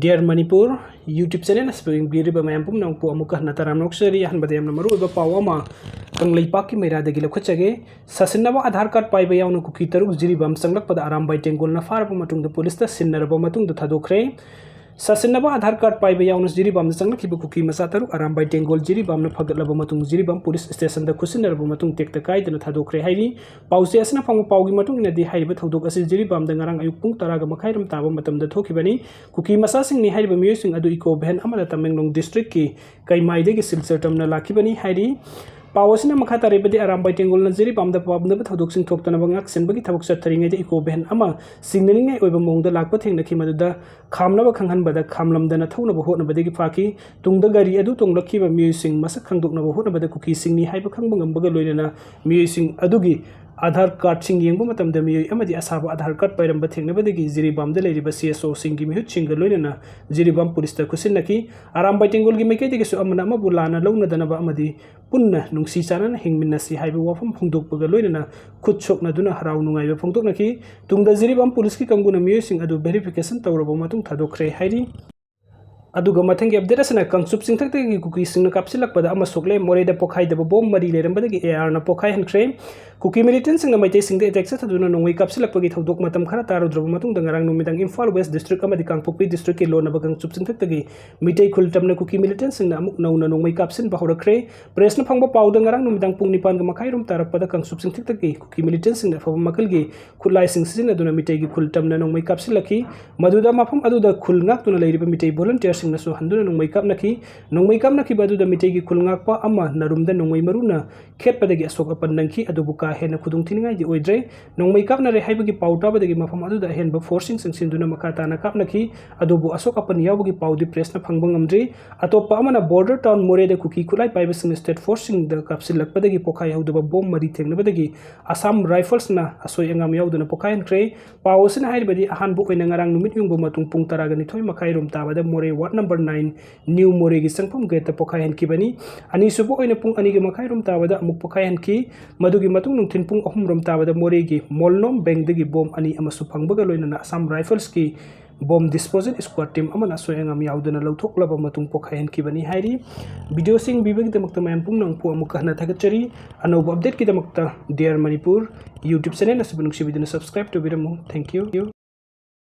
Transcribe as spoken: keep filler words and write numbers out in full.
Dear Manipur YouTube channel ꯑꯁꯤꯕꯨ ꯌꯦꯡꯕꯤꯔꯤꯕ ꯃꯌꯥꯝ ꯄꯨꯝꯅꯃꯛꯄꯨ ꯑꯃꯨꯛꯀ ꯍꯟꯅ ꯇꯔꯥꯝꯅ ꯑꯣꯛꯆꯔꯤ꯫ ꯑꯍꯥꯟꯕꯗ ꯌꯥꯝꯅ ꯃꯔꯨꯑꯣꯏꯕ ꯄꯥꯎ ꯑꯃ ꯀꯪꯂꯩꯄꯥꯛꯀꯤ ꯃꯩꯔꯥꯗꯒꯤ ꯂꯧꯈꯠꯆꯒꯦ꯫ ꯁꯥꯁꯤꯟꯅꯕ ꯑꯙꯥꯔ ꯀꯥꯔꯗ ꯄꯥꯏꯕ ꯌꯥꯎꯅ ꯀꯨꯀꯤ ꯇꯔꯨꯛ ꯖꯤꯔꯤꯕꯥꯝ ꯆꯪꯂꯛꯄꯗ ꯑꯔꯥꯝꯕꯥꯏ ꯇꯦꯡꯒꯣꯜꯅ ꯐꯥꯔꯕ ꯃꯇꯨꯡꯗ ꯄꯨꯂꯤꯁꯇ ꯁꯤꯟꯅꯔꯕ ꯃꯇꯨꯡꯗ ꯊꯥꯗꯣꯛꯈ꯭ꯔꯦ꯫ ꯁꯥꯁꯤꯟꯅꯕ ꯑꯙꯥꯔ ꯀꯥꯔꯗ ꯄꯥꯏꯕ ꯌꯥꯎꯅ ꯖꯤꯔꯤꯕꯥꯝꯗ ꯆꯪꯂꯛꯈꯤꯕ ꯀꯨꯀꯤ ꯃꯆꯥ ꯇꯔꯨꯛ ꯑꯔꯥꯝꯕꯥꯏ ꯇꯦꯡꯒꯣꯜ ꯖꯤꯔꯤꯕꯥꯝꯅ ꯐꯒꯠꯂꯕ ꯃꯇꯨꯡ ꯖꯤꯔꯤꯕꯥꯝ ꯄꯨꯂꯤꯁ ꯁ꯭ꯇꯦꯁꯟꯗ ꯈꯨꯠꯁꯤꯟꯅꯔꯕ ꯃꯇꯨꯡ ꯇꯦꯛꯇ ꯀꯥꯏꯗꯅ ꯊꯥꯗꯣꯛꯈ꯭ꯔꯦ ꯍꯥꯏꯔꯤ꯫ ꯄꯥꯎꯆꯦ ꯑꯁꯤꯅ ꯐꯪꯕ ꯄꯥꯎꯒꯤ ꯃꯇꯨꯡ ꯏꯟꯅꯗꯤ ꯍꯥꯏꯔꯤꯕ ꯊꯧꯗꯣꯛ ꯑꯁꯤ ꯖꯤꯔꯤꯕꯥꯝꯗ ꯉꯔꯥꯡ ꯑꯌꯨꯛ ꯄꯨꯡ ꯇꯔꯥꯒ ꯃꯈꯥꯏꯔꯣꯝ ꯇꯥꯕ ꯃꯇꯝꯗ ꯊꯣꯛꯈꯤꯕꯅꯤ꯫ ꯀꯨꯀꯤ ꯃꯆꯥꯁꯤꯡꯅꯤ ꯍꯥꯏꯔꯤꯕ ꯃꯤꯑꯣꯏꯁꯤꯡ ꯑꯗꯨ ꯏꯀꯣ ꯚꯦꯟ ꯑꯃꯗ ꯇꯃꯦꯡꯂꯣꯡ ꯗꯤꯁꯇ꯭ꯔꯤꯛꯀꯤ ꯀꯩꯃꯥꯏꯗꯒꯤ ꯁꯤꯜꯆꯔ ꯇꯝꯅ ꯂꯥꯛꯈꯤꯕꯅꯤ ꯍꯥꯏꯔꯤ꯫ ꯄꯥꯎ ꯑꯁꯤꯅ ꯃꯈꯥ ꯇꯥꯔꯛꯄꯗꯤ ꯑꯔꯥꯝꯕꯥꯏ ꯇꯦꯡꯒꯣꯜꯅ ꯖꯤꯔꯤꯕꯥꯝꯗ ꯄꯥꯝꯗꯕ ꯊꯧꯗꯣꯛꯁꯤꯡ ꯊꯣꯛꯇꯅꯕ ꯉꯥꯛ ꯁꯦꯟꯕꯒꯤ ꯊꯕꯛ ꯆꯠꯊꯔꯤꯉꯩꯗ ꯏꯀꯣ ꯚꯦꯟ ꯑꯃ ꯆꯤꯡꯅꯅꯤꯡꯉꯥꯏ ꯑꯣꯏꯕ ꯃꯑꯣꯡꯗ ꯂꯥꯛꯄ ꯊꯦꯡꯅꯈꯤ, ꯃꯗꯨꯗ ꯈꯥꯝꯅꯕ ꯈꯪꯍꯟꯕꯗ ꯈꯥꯝꯂꯝꯗꯅ ꯊꯧꯅꯕ ꯍꯣꯠꯅꯕꯗꯒꯤ ꯐꯥꯈꯤ꯫ ꯇꯨꯡꯗ ꯒꯥꯔꯤ ꯑꯗꯨ ꯇꯣꯡꯂꯛꯈꯤꯕ ꯃꯤꯑꯣꯏꯁꯤꯡ ꯃꯁꯛ ꯈꯪꯗꯣꯛꯅꯕ ꯍꯣꯠꯅꯕꯗ ꯀꯨꯀꯤꯁꯤꯡꯅꯤ ꯍꯥꯏꯕ ꯈꯪꯕ ꯉꯝꯕꯒ ꯂꯣꯏꯅꯅ ꯃꯤꯑꯣꯏꯁꯤꯡ ꯑꯗꯨꯒꯤ ꯑꯥꯙꯥꯔ ꯀꯥꯔꯗꯁꯤꯡ ꯌꯦꯡꯕ ꯃꯇꯝꯗ ꯃꯤꯑꯣꯏ ꯑꯃꯗꯤ ꯑꯁꯥꯕ ꯑꯥꯙꯥꯔ ꯀꯥꯔꯗ ꯄꯥꯏꯔꯝꯕ ꯊꯦꯡꯅꯕꯗꯒꯤ ꯖꯤꯔꯤꯕꯥꯝꯗ ꯂꯩꯔꯤꯕ ꯁꯤ ꯑꯦꯁ ꯑꯣꯁꯤꯡꯒꯤ ꯃꯤꯍꯨꯠꯁꯤꯡꯒ ꯂꯣꯏꯅꯅ ꯖꯤꯔꯤꯕꯥꯝ ꯄꯨꯂꯤꯁꯇ ꯈꯨꯠꯁꯤꯟꯅꯈꯤ꯫ ꯑꯔꯥꯝꯕꯥꯏ ꯇꯦꯡꯒꯣꯜꯒꯤ ꯃꯥꯏꯀꯩꯗꯒꯤꯁꯨ ꯑꯃꯅ ꯑꯃꯕꯨ ꯂꯥꯟꯅ ꯂꯧꯅꯗꯅꯕ ꯑꯃꯗꯤ ꯄꯨꯟꯅ ꯅꯨꯡꯁꯤ ꯆꯥꯟꯅꯅ ꯍꯤꯡꯃꯤꯟꯅꯁꯤ ꯍꯥꯏꯕ ꯋꯥꯐꯝ ꯐꯣꯡꯗꯣꯛꯄꯒ ꯂꯣꯏꯅꯅ ꯈꯨꯠ ꯁꯣꯛꯅꯗꯨꯅ ꯍꯔꯥꯎ ꯅꯨꯡꯉꯥꯏꯕ ꯐꯣꯡꯗꯣꯛꯅꯈꯤ꯫ ꯇꯨꯡꯗ ꯖꯤꯔꯤꯕꯥꯝ ꯄꯨꯂꯤꯁꯀꯤ ꯀꯥꯡꯕꯨꯅ ꯃꯤꯑꯣꯏꯁꯤꯡ ꯑꯗꯨ ꯚꯦꯔꯤꯐꯤꯀꯦꯁꯟ ꯇꯧꯔꯕ ꯃꯇꯨꯡ ꯊꯥꯗꯣꯛꯈ꯭ꯔꯦ ꯍꯥꯏꯔꯤ꯫ ꯑꯗꯨꯒ ꯃꯊꯪꯒꯤ ꯑꯞꯗꯦꯠ ꯑꯁꯤꯅ ꯀꯥꯡꯆꯨꯞ ꯆꯤꯡꯊꯛꯇꯒꯤ ꯀꯨꯀꯤꯁꯤꯡꯅ ꯀꯥꯞꯁꯤꯜꯂꯛꯄꯗ ꯑꯃ ꯁꯣꯛꯂꯦ꯫ ꯃꯣꯔꯦꯗ ꯄꯣꯈꯥꯏꯗꯕ ꯕꯣꯝ ꯃꯔꯤ ꯂꯩꯔꯝꯕꯗꯒꯤ ꯑꯦ ꯑꯥꯔꯅ ꯄꯣꯈꯥꯏꯍꯟꯈ꯭ꯔꯦ꯫ ꯀꯨꯀꯤ ꯃꯤꯂꯤꯇꯦꯟꯁꯤꯡꯅ ꯃꯩꯇꯩꯁꯤꯡꯗ ꯑꯦꯇꯦꯛ ꯆꯠꯊꯗꯨꯅ ꯅꯣꯡꯃꯩ ꯀꯥꯞꯁꯤꯜꯂꯛꯄꯒꯤ ꯊꯧꯗꯣꯛ ꯃꯇꯝ ꯈꯔ ꯇꯥꯔꯨꯗ꯭ꯔꯕ ꯃꯇꯨꯡꯗ ꯉꯔꯥꯡ ꯅꯨꯃꯤꯗꯥꯡ ꯏꯝꯐꯥꯜ ꯋꯦꯁ ꯗꯤꯁꯇ꯭ꯔꯤꯛ ꯑꯃꯗꯤ ꯀꯥꯡꯄꯣꯛꯄꯤ ꯗꯤꯁꯇ꯭ꯔꯤꯛꯀꯤ ꯂꯣꯟꯅꯕ ꯀꯥꯡꯆꯨꯞ ꯆꯤꯡꯊꯛꯇꯒꯤ ꯃꯤꯇꯩ ꯈꯨꯜ ꯇꯝꯅ ꯀꯨꯀꯤ ꯃꯤꯂꯤꯇꯦꯟꯁꯤꯡꯅ ꯑꯃꯨꯛ ꯅꯧꯅ ꯅꯣꯡꯃꯩ ꯀꯥꯞꯁꯤꯟꯕ ꯍꯧꯔꯛꯈ꯭ꯔꯦ꯫ ꯄ꯭ꯔꯦꯁꯅ ꯐꯪꯕ ꯄꯥꯎꯗ ꯉꯔꯥꯡ ꯅꯨꯃꯤꯗꯥꯡ ꯄꯨꯡ ꯅꯤꯄꯥꯟꯒ ꯃꯈꯥꯏꯔꯣꯝ ꯇꯥꯔꯛꯄꯗ ꯀꯥꯡꯆꯨꯞ ꯆꯤꯡꯊꯛꯇꯒꯤ ꯀꯨꯀꯤ ꯃꯤꯂꯤꯇꯦꯟꯁꯤꯡꯅ ꯑꯐꯕ ꯃꯈꯜꯒꯤ ꯈꯨꯠꯂꯥꯏꯁꯤꯡ ꯁꯤꯖꯤꯟꯅꯗꯨꯅ ꯃꯤꯇꯩꯒꯤ ꯈꯨꯜ ꯇꯝꯅ ꯅꯣꯡꯃꯩ ꯀꯥꯞꯁꯤꯜꯂꯛꯈꯤ꯫ ꯃꯗꯨꯗ ꯃꯐꯝ ꯑꯗꯨꯗ ꯈꯨꯜ ꯉꯥꯛꯇꯨꯅ ꯂꯩꯔꯤꯕ ꯃꯤꯇꯩ ꯚꯣꯂꯨꯟꯇꯤꯌꯔꯁꯤꯡꯅꯁꯨ ꯍꯟꯗꯨꯅ ꯅꯣꯡꯃꯩ ꯀꯥꯞꯅꯈꯤ꯫ ꯅꯣꯡꯃꯩ ꯀꯥꯞꯅꯈꯤꯕ ꯑꯗꯨꯗ ꯃꯤꯇꯩꯒꯤ ꯈꯨꯜ ꯉꯥꯛꯄ ꯑꯃ ꯅꯔꯨꯝꯗ ꯅꯣꯡꯃꯩ ꯃꯔꯨꯅ ꯈꯦꯠꯄꯗꯒꯤ ꯑꯁꯣꯛ ꯑꯄꯟ ꯅꯪꯈꯤ, ꯑꯗꯨꯕꯨ ꯀꯥ ꯍꯦꯟꯅ ꯈꯨꯗꯣꯡꯊꯤꯅꯤꯡꯉꯥꯏꯗꯤ ꯑꯣꯏꯗ꯭ꯔꯦ꯫ ꯅꯣꯡꯃꯩ ꯀꯥꯞꯅꯔꯦ ꯍꯥꯏꯕꯒꯤ ꯄꯥꯎ ꯇꯥꯕꯗꯒꯤ ꯃꯐꯝ ꯑꯗꯨꯗ ꯑꯍꯦꯟꯕ ꯐꯣꯔꯁꯁꯤꯡ ꯆꯪꯁꯤꯟꯗꯨꯅ ꯃꯈꯥ ꯇꯥꯅ ꯀꯥꯞꯅꯈꯤ, ꯑꯗꯨꯕꯨ ꯑꯁꯣꯛ ꯑꯄꯟ ꯌꯥꯎꯕꯒꯤ ꯄꯥꯎꯗꯤ ꯄ꯭ꯔꯦꯁꯅ ꯐꯪꯕ ꯉꯝꯗ꯭ꯔꯤ꯫ ꯑꯇꯣꯞꯄ ꯑꯃꯅ ꯕꯣꯔꯗꯔ ꯇꯥꯎꯟ ꯃꯣꯔꯦꯗ ꯀꯨꯀꯤ ꯈꯨꯠꯂꯥꯏ ꯄꯥꯏꯕꯁꯤꯡꯅ ꯁ꯭ꯇꯦꯠ ꯐꯣꯔꯁꯁꯤꯡꯗ ꯀꯥꯞꯁꯤꯜꯂꯛꯄꯗꯒꯤ ꯄꯣꯈꯥꯏꯍꯧꯗꯕ ꯕꯣꯝ ꯃꯔꯤ ꯊꯦꯡꯅꯕꯗꯒꯤ ꯑꯁꯥꯝ ꯔꯥꯏꯐꯜꯁꯅ ꯑꯁꯣꯏ ꯑꯉꯥꯝ ꯌꯥꯎꯗꯅ ꯄꯣꯈꯥꯏꯍꯟꯈ꯭ꯔꯦ꯫ ꯄꯥꯎ ꯑꯁꯤꯅ ꯍꯥꯏꯔꯤꯕꯗꯤ ꯑꯍꯥꯟꯕ ꯑꯣꯏꯅ ꯉꯔꯥꯡ ꯅꯨꯃꯤꯠ ꯌꯨꯡꯕ ꯃꯇꯨꯡ ꯄꯨꯡ ꯇꯔꯥꯒ ꯅꯤꯊꯣꯏ ꯃꯈꯥꯏꯔꯣꯝ ꯇꯥꯕꯗ ꯃꯣꯔꯦ ꯋꯥꯔꯗ ꯅꯝꯕꯔ ꯅꯥꯏꯟ ꯅ꯭ꯌꯨ ꯃꯣꯔꯦꯒꯤ ꯆꯪꯐꯝ ꯒꯦꯠꯇ ꯄꯣꯈꯥꯏꯍꯟꯈꯤꯕꯅꯤ꯫ ꯑꯅꯤꯁꯨꯕ ꯑꯣꯏꯅ ꯄꯨꯡ ꯑꯅꯤꯒꯤ ꯃꯈꯥꯏꯔꯣꯝ ꯇꯥꯕꯗ ꯑꯃꯨꯛ ꯄꯣꯈꯥꯏꯍꯟꯈꯤ꯫ ꯃꯗꯨꯒꯤ ꯃꯇꯨꯡ ꯅꯨꯡꯊꯤꯜ ꯄꯨꯡ ꯑꯍꯨꯝꯔꯣꯝ ꯇꯥꯕꯗ ꯃꯣꯔꯦꯒꯤ ꯃꯣꯜꯅꯣꯝ ꯕꯦꯡꯗꯒꯤ ꯕꯣꯝ ꯑꯅꯤ ꯑꯃꯁꯨ ꯐꯪꯕꯒ ꯂꯣꯏꯅꯅ Assam ꯔꯥꯏꯐꯜꯁꯀꯤ bomb disposal squad team ꯑꯃꯅ ꯑꯁꯣꯏ ꯑꯉꯥꯝ ꯌꯥꯎꯗꯅ ꯂꯧꯊꯣꯛꯂꯕ ꯃꯇꯨꯡ ꯄꯣꯈꯥꯏꯍꯟꯈꯤꯕꯅꯤ ꯍꯥꯏꯔꯤ꯫ Video ꯁꯤꯡ ꯌꯦꯡꯕꯤꯕꯒꯤꯗꯃꯛꯇ ꯃꯌꯥꯝ ꯄꯨꯝꯅꯃꯛꯄꯨ ꯑꯃꯨꯛꯀ ꯍꯟꯅ ꯊꯥꯒꯠꯆꯔꯤ꯫ ꯑꯅꯧꯕ update ꯀꯤꯗꯃꯛꯇ Dare Manipur YouTube channel ꯑꯁꯤꯕꯨ ꯅꯨꯡꯁꯤꯕꯤꯗꯨꯅ subscribe ꯇꯧꯕꯤꯔꯝꯃꯨ꯫ Thank you꯫